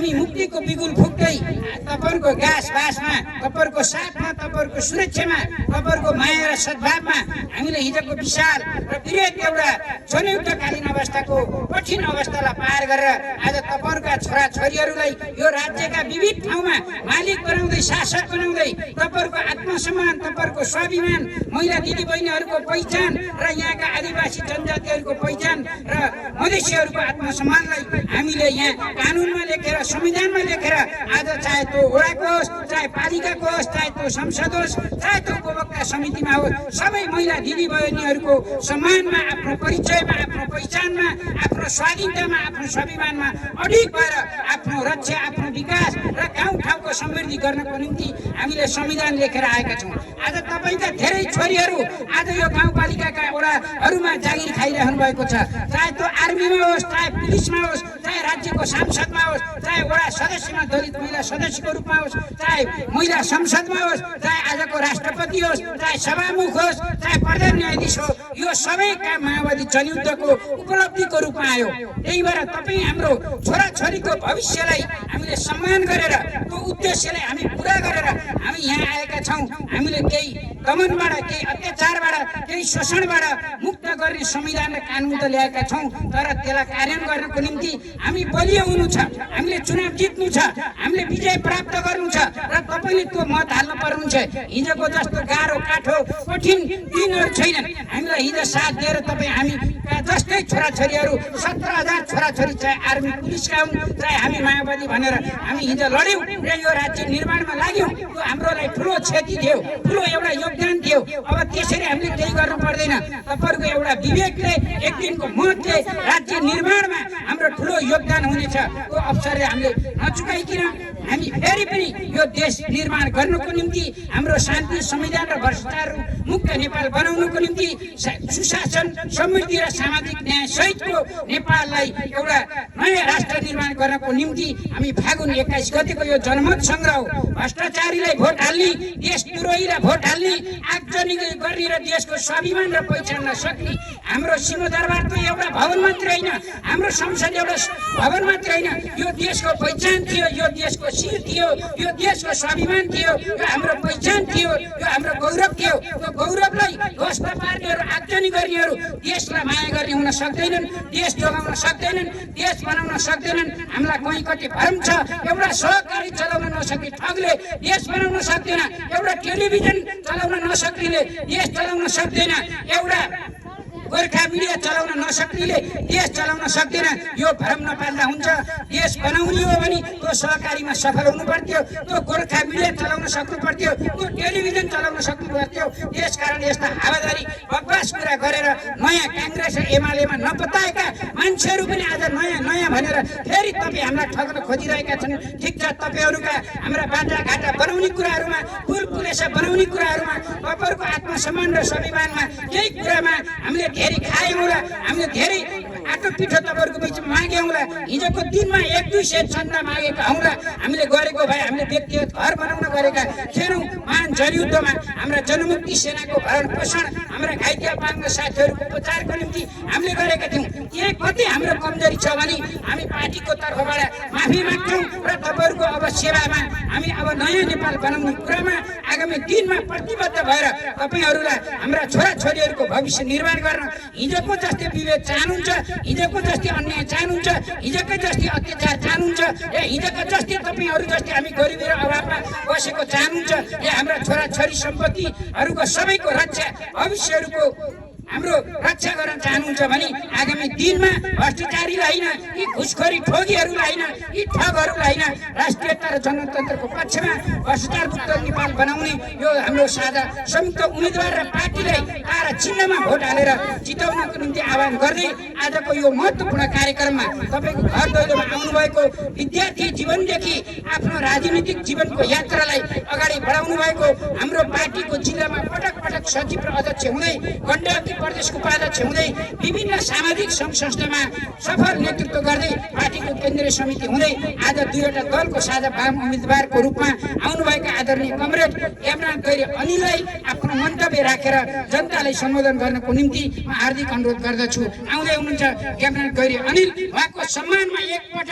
हामी मुक्तिको बिगुल फुक्दै तपाईहरुको गास बासमा, तपाईहरुको साथमा, तपाईहरुको सुरक्षामा, तपाईहरुको माया र सद्भावमा हामीले हिजोको विशाल र वृहत एउटा जनयुद्धकालीन अवस्थाको कठिन अवस्थालाई पार गरेर आज तपाईहरुका छोराछोरीहरूलाई यो राज्यका विविध ठाउँमा मालिक बनाउँदै, शासक बनाउँदै तपाईहरुको आत्मसम्मान, तपाईहरुको स्वाभिमान, महिला दिदीबहिनीहरूको पहिचान र यहाँका आदिवासी जनजातिहरूको पहिचान र मधेसीहरूको आत्मसम्मानलाई हामीले यहाँ कानुनमा लेखेर, संविधानमा लेखेर आज चाहे त्यो वडाको होस्, चाहे पालिकाको होस्, चाहे त्यो संसद होस्, चाहे त्यो उपभोक्ता समितिमा होस्, सबै महिला दिदीबहिनीहरूको सम्मानमा, आफ्नो परिचयमा, आफ्नो पहिचानमा, आफ्नो स्वाधीनतामा, आफ्नो स्वाभिमानमा अडिग भएर आफ्नो रक्षा, आफ्नो विकास र गाउँठाउँको समृद्धि गर्नको निम्ति हामीले संविधान लेखेर आएका छौँ। आज तपाईका धेरै छोरीहरू आज यो गाउँपालिकाका वडाहरूमा जागिर खाइरहनु भएको छ। चाहे त्यो आर्मीमा होस्, चाहे पुलिसमा होस्, चाहे राज्यको सांसदमा होस्, चाहे वडा सदस्यमा दलित महिला सदस्यको रूपमा होस्, चाहे महिला संसदमा होस्, चाहे आजको राष्ट्रपति होस्, चाहे सभामुख होस्, चाहे प्रधान न्यायाधीश हो, यो सबै काम माओवादी जनयुद्धको उपलब्धिको रूपमा आयो। त्यही भएर तपाईँ हाम्रो छोराछोरीको भविष्यलाई हामीले सम्मान गरेर, त्यो उद्देश्यलाई हामी पुरा गरेर हामी यहाँ आएका छौँ। हामीले केही दमनबाट, केही अत्याचारबाट, केही शोषणबाट मुक्त गर्ने संविधान र कानुन त ल्याएका छौँ, तर त्यसलाई कार्यान्वयन गर्नको निम्ति हामी बलियो हुनु छ, हामीले चुनाव जित्नु छ, हामीले विजय प्राप्त गर्नु छ र तपाईँले त्यो मत हाल्न पर्नुहुन्छ। हिजोको जस्तो गाह्रो काठो कठिन दिनहरू छैनन्। हामीलाई हिजो साथ दिएर तपाईँ हामी जस्तै छोराछोरीहरू 17,000 छोराछोरी, चाहे आर्मी पुलिसका हुन्, चाहे हामी माओवादी भनेर हामी हिजो लड्यौँ र यो राज्य निर्माणमा लाग्यौँ। त्यो हाम्रो लागि ठुलो क्षति थियो, ठुलो एउटा योगदान थियो। अब त्यसरी हामीले केही गर्नु पर्दैन। तपाईँहरूको एउटा विवेकले, एक दिनको मतले राज्य निर्माणमा हाम्रो ठुलो योगदान हुनेछ। त्यो अवसरले हामीले नचुकाइकन हामी फेरि पनि यो देश निर्माण गर्नको निम्ति, हाम्रो शान्ति, संविधान र भ्रष्टाचार मुक्त नेपाल बनाउनको निम्ति, सुशासन, समृद्धि र सामाजिक न्याय सहितको नेपाललाई एउटा नयाँ राष्ट्र निर्माण गर्नको निम्ति हामी फागुन 21 गतेको यो जनमत संग्रह हो। भ्रष्टाचारीलाई भोट हाल्ने, देशद्रोहीलाई भोट हाल्ने, आगजनी गर्ने र देशको स्वाभिमान र पहिचान नसक्ने हाम्रो सिंहदरबार त एउटा भवन मात्र होइन, हाम्रो संसद एउटा भवन मात्र होइन, यो देशको पहिचान थियो, यो देशको शिर थियो, यो देशको स्वाभिमान थियो, यो हाम्रो पहिचान थियो, यो हाम्रो गौरव थियो। त्यो गौरवलाई ध्वस्त पार्नेहरू, आगजनी गर्नेहरू देशलाई माया गर्ने हुन सक्दैनन्, देश जोगाउन सक्दैनन्, देश बनाउन सक्दैनन्। हामीलाई कहीँ कति भरम छ, एउटा सहकारी चलाउन नसक्ने ठगले देश बनाउन सक्दैन, एउटा टेलिभिजन चलाउन नसक्नेले देश चलाउन सक्दैन, एउटा गोर्खा मिडिया चलाउन नसक्नेले देश चलाउन सक्दैन। यो भरम नपाल्दा हुन्छ। देश बनाउने हो भने त्यो सहकारीमा सफल हुनु पर्थ्यो, त्यो गोर्खा मिडिया चलाउन सक्नु पर्थ्यो, त्यो टेलिभिजन चलाउन सक्नु पर्थ्यो। त्यसकारण यस्ता हावादारी बकवास कुरा गरेर नयाँ काङ्ग्रेस र एमालेमा नपताएका मान्छेहरू पनि आज नयाँ नयाँ भनेर फेरि तपाईँ हामीलाई ठग्न खोजिरहेका छन्। ठिक छ, तपाईँहरूका हाम्रा बाटाघाटा बनाउने कुराहरूमा, पुल पुलेसा बनाउने कुराहरूमा, तपाईँहरूको आत्मसम्मान र स्वाभिमानमा केही कुरामा हामीले धेरै खायौँ र हामीले धेरै आटो पिठो तपाईँहरूको बिचमा माग्यौँ र हिजोको दिनमा 1-2 सेट चन्दा मागेका हौँ र हामीले गरेको भए हामीले व्यक्तिगत घर बनाउन गरेका थिएनौँ। महान जनयुद्धमा हाम्रा जनमुक्ति सेनाको भरण पोषण, हाम्रा घाइते अपाङ्ग साथीहरूको उपचारको निम्ति हामीले गरेका थियौँ। यहाँ कति हाम्रो कमजोरी छ भने हामी पार्टीको तर्फबाट माफी माग्छौँ र तपाईँहरूको अब सेवामा हामी अब नयाँ नेपाल बनाउने कुरामा आगामी दिनमा प्रतिबद्ध भएर तपाईँहरूलाई हाम्रा छोराछोरीहरूको भविष्य निर्माण गर्न हिजोको जस्तै विवेक चाहनुहुन्छ, हिजोको जस्तै अन्याय चाहनुहुन्छ, हिजोको जस्तै अत्याचार चाहनुहुन्छ, हिजोको जस्तै तपाईँहरू जस्तै हामी गरिबी र अभावमा बसेको चाहनुहुन्छ, हाम्रा छोराछोरी सम्पत्तिहरूको सबैको रक्षा, भविष्यहरूको हाम्रो रक्षा गर्न चाहनुहुन्छ भने आगामी दिनमा भ्रष्टाचारीलाई होइन, यी घुसखोरी ठोगीहरूलाई होइन, यी ठगहरूलाई होइन, राष्ट्रियता र जनतन्त्रको पक्षमा भ्रष्टाचार मुक्त नेपाल बनाउने यो हाम्रो साझा संयुक्त उम्मेदवार र पार्टीलाई तारा चिन्हमा भोट हालेर जिताउनको निम्ति आह्वान गर्दै आजको यो महत्त्वपूर्ण कार्यक्रममा तपाईँको घर दैलोमा आउनुभएको विद्यार्थी जीवनदेखि आफ्नो राजनीतिक जीवनको यात्रालाई अगाडि बढाउनु भएको हाम्रो पार्टीको जिल्लामा पटक पटक सचिव र अध्यक्ष हुँदै, गण्डकी प्रदेशको उपाध्यक्ष हुँदै, विभिन्न सामाजिक सङ्घ संस्थामा सफल नेतृत्व गर्दै, पार्टीको केन्द्रीय समिति हुँदै आज 2वटा दलको साझा वाम उम्मेदवारको रूपमा आउनुभएका आदरणीय कमरेड ज्ञानराज गैरी अनिललाई आफ्नो मन्तव्य राखेर जनतालाई सम्बोधन गर्नको निम्ति म हार्दिक अनुरोध गर्दछु। आउँदै हुनुहुन्छ ज्ञानराज गैरी अनिल, उहाँको सम्मानमा एकपटक